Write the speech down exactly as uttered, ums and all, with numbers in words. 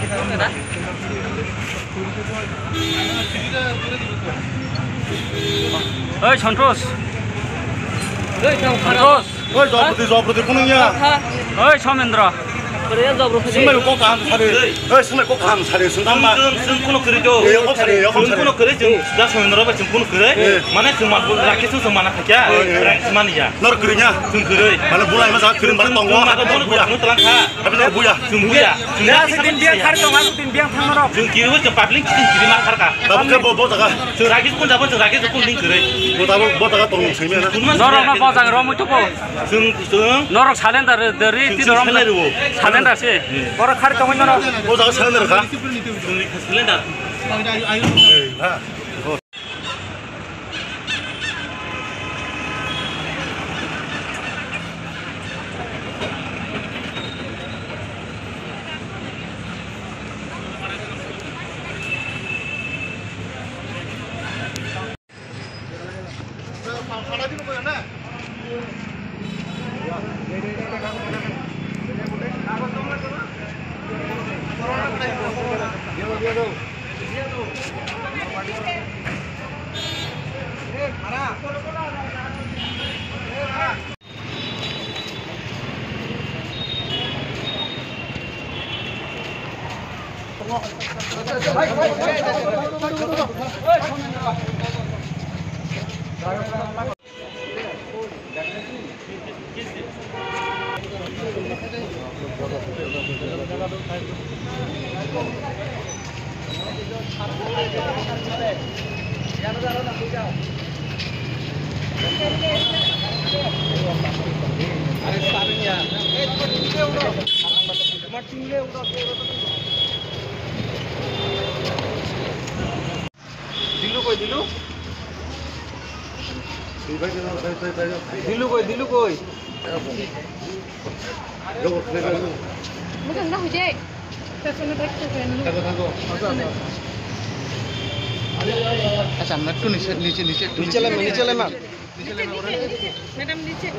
Oi, Santosh. Oi, Santosh. Oi, Jawapati, Jawapati, kuno ya? Oi, Somendra. Sumai kok kaham sari. Oi, sumai kok kaham sari, sundamba. Sung, sung, kuno kiri jo. Eh, kok sari, kok sari. Kuno kiri jo. Da Somendra ba sung kuno kiri. Eh. Mane sung ma, rakhe sung sung mana khaja. Oh, eh. Rang sung mani ya. Nor kiri nya. Sung kiri. Mane bulai ma sa kiri mane tongo. Sung ma ko bono buya. Bono talang kha. Tapi nor buya. Sung buya. Sung buya. Sung biang khar tongo, sung biang thang norok. Sung kiri wo sung public sung kiri mar khar ka. Tabuk khe bo, bo jaga. Sung ragi kun jabo sung ragi kun ning kiri. Bo tabuk bo jaga tong sing mena. Norok no bo jaga ro muitu ko. Sung, sung. Norok salendar dari ti norok. Salendar se. Borok khar tongo norok. Bo jaga salendar kha. Sung salendar. Eh, ha. Dilu koi, Dilu? Dilu koi, Dilu koi? Bukan dah, Hujai. Acha, amra ekটু niche, niche, niche, ekটু niche. Niche lema, niche lema. Niche, niche, niche. Madam, niche.